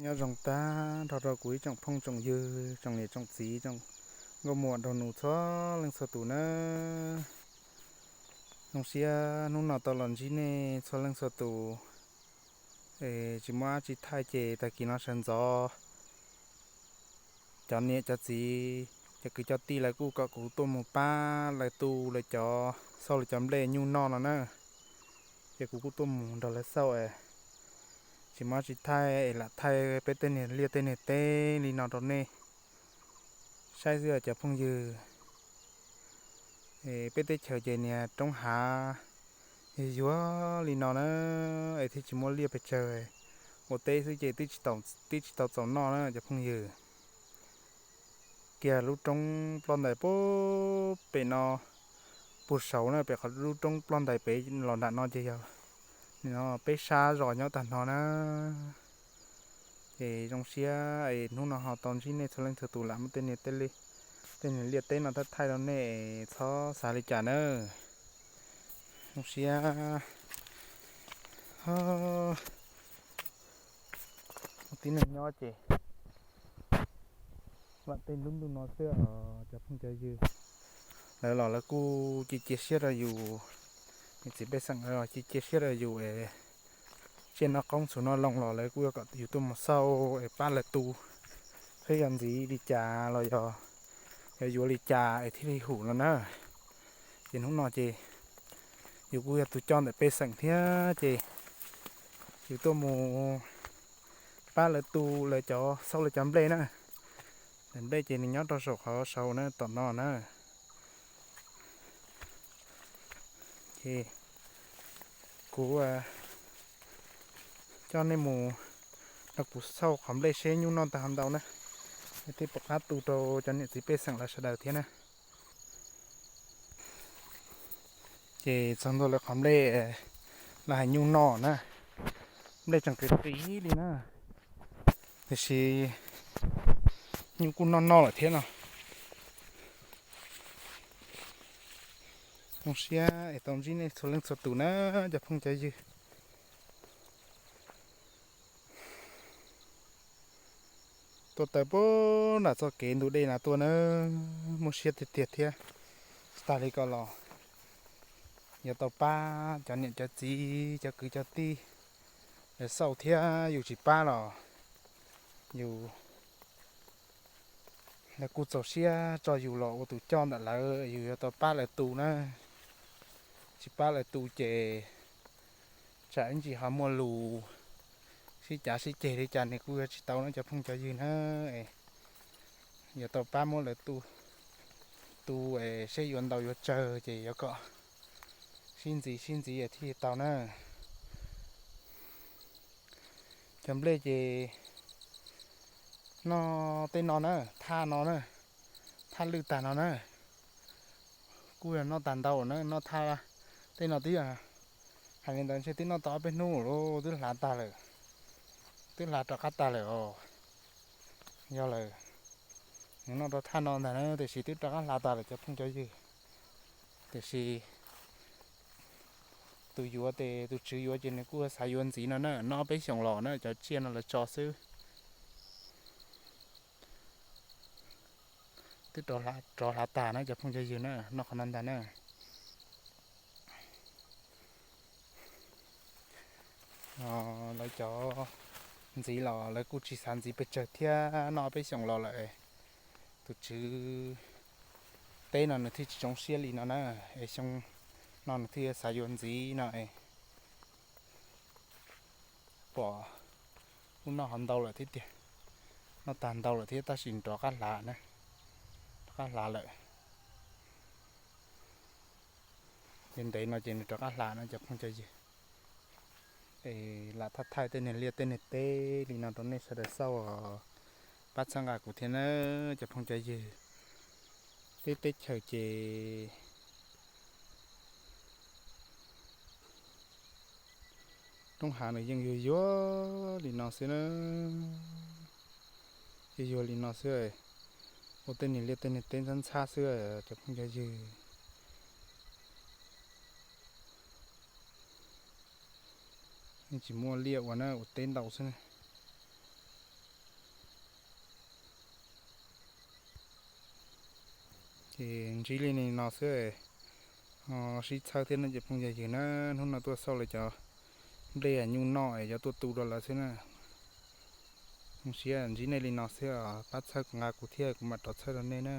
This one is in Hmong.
Nyob zoo tag nrho rau kuv ib tsoom phooj tsoom ywg, tsoom niam tsoom txiv, tsoom nkauj muam nraug nus txhua leej txhua tus nawb. Zoo siab hnub no tau los ntsib nej txhua leej txhua tus. Es tsis muaj dab tsi thaij ces tag kis no sawv ntxov cov niam cov txiv, cov kwv cov tij lawv kuj kom kuv tuaj mus pab lawv tu lawv cov xauj lawv cov nplej nyuj noj no na. Ces kuv kuj tuaj mus nrog lawv xauj es tsis muaj dab tsi thaij es lam thaij peb tej niag liaj tej niag teb li no rau nej saib xwb cov phooj ywg. Peb teb chaws ces niag roob hav yuag yuag li no na, es thiaj tsis muaj liaj pes tsawg, ua teb xwb ces twb tsis tau txaus noj na cov phooj ywg. Kiag lub roob ploj ntais pem no, puag saud na, pem qhov lub roob ploj ntais pem los nram no ces yog peb sab zos nyob tag no na. Ces zoo siab es hnub no ho tau ntsib nej txhua leej txhua tus lam muab tej niag liaj teb no thaij thaij rau nej, txhob xav li cas nawb. Zoo siab. Tib neeg nyob ces vam tej lub ntuj no xwb os cov phooj cov ywg. Lawv los lawv kuj cia cia siab rau yus, niam txiv pej xeem lawv los cia cia siab rau yus es tsiaj noj qoob txhuv noj loo los lawv kuj yuav kom yus tuaj mus xauj es pab lawv tu, saib yog ntxiv li cas los yog yuav li cas es thiaj li hum no na. Ces hnub no ces yus kuj yog tus coj ntawm pej xeem thiab ces yus tuaj mus pab lawv tu lawv cov xauj lawv cov nplej na. Daim nplej ces nws nyob rau saum qhov saud na, tom no na. Ces kuv coj nej mus nrog kuv xauj qhov nplej seb nyuj noj tag ho ntau na, thiaj pom qab tu rau cov niam txiv pej xeem lawv sawv daws thiab na. Ces txog ntua lawv qhov nplej, lawv hais nyuj noj na, nplej tseem qis qis li na, tiam sis nyuj kuj noj noj lawm thiab no. Zoo siab es tau ntsib nej txhua leej txhua tus na cov phooj cov ywg. Tuaj taw puag nram txoj kev ntug dej na tuaj na, muaj siab tiag tiag thiab. Tsis tas li ko los yuav tau pab cov niam cov txiv cov kwv cov tij lawv xauj thiab, yus tsis pab los yus, lawv kuj txaus siab tso yus los ua tus coj ntawm lawv, yus yuav tau pab lawv tu na. Tsis pab lawv tu ces tsam ib ntsis ho muaj lus sib cav sib ceg li cas nws kuj yuav tsis tau no cov phooj cov ywg na. Yuav tau pab muab lawv tu, tu es seb yuav ntau yuav tsawg ces yuav kom sib ntxiv sib ntxiv thiaj li tau na. Cov nplej ces noj tej no na, thaj no na, thaj lwj tag no na, kuj yog noj tag ntau na, noj thaj tej no twb, hais li ntawd ntshe twb noj tau ob peb hnub lawm, twb hlav tag lawm, twb hlav rov qab tag lawm os. Yog lawm, nws noj rau thaj no ntag na, tiam sis twb rov qab hlav tag lawm cov phooj cov ywg. Tiam sis tus yuav ces tus tswv yuav ces nws kuj xav yuav ntxiv no na, noj peb xyoos los na, cov tsiaj no lawv tso xwb. Twb rov hlav tag na cov phooj cov ywg na, noj qhov no ntag na. Lawv cov ntxiv los lawv kuj tsis xav ntxiv pes tsawg thiab, noj peb xyoos los lawm. Tus tswv teb no nws thiaj tsis zoo siab li no na, es xyoo no nws thiaj xav yuav ntxiv no es pom kuj noj ho ntau lawm thiab tiag, noj tag ntau lawm thiab tab sis rov qab hlav na, rov qab hlav lawm. Ntev ntev no ces nws rov qab hlav no cov phooj cov ywg. Es lam thaij thaij tej niag liaj tej niag teb li no rau nej sawv daws xauj, pab txhawb nqa kuv thiab na cov phooj cov ywg. Peb teb chaws ces roob hav nws yeej yuag yuag li no xwb na, yuag yuag li no xwb, ua tej niag liaj tej niag teb ntxhab ntxhab xwb cov phooj cov ywg. Yeej tsis muaj liaj ua na, ua teb ntau xwb na. Ces ntsib li no xwb, sib txhawj thiab nej cov phooj ywg na. Hnub no tuaj xauj lawv cov nplej nyuj noj es yuav tuaj tu rau lawv xwb na. Zoo siab ntsib nej li no xwb, pab txhawb nqa kuv thiab kuv mam rov txhawb rau nej na.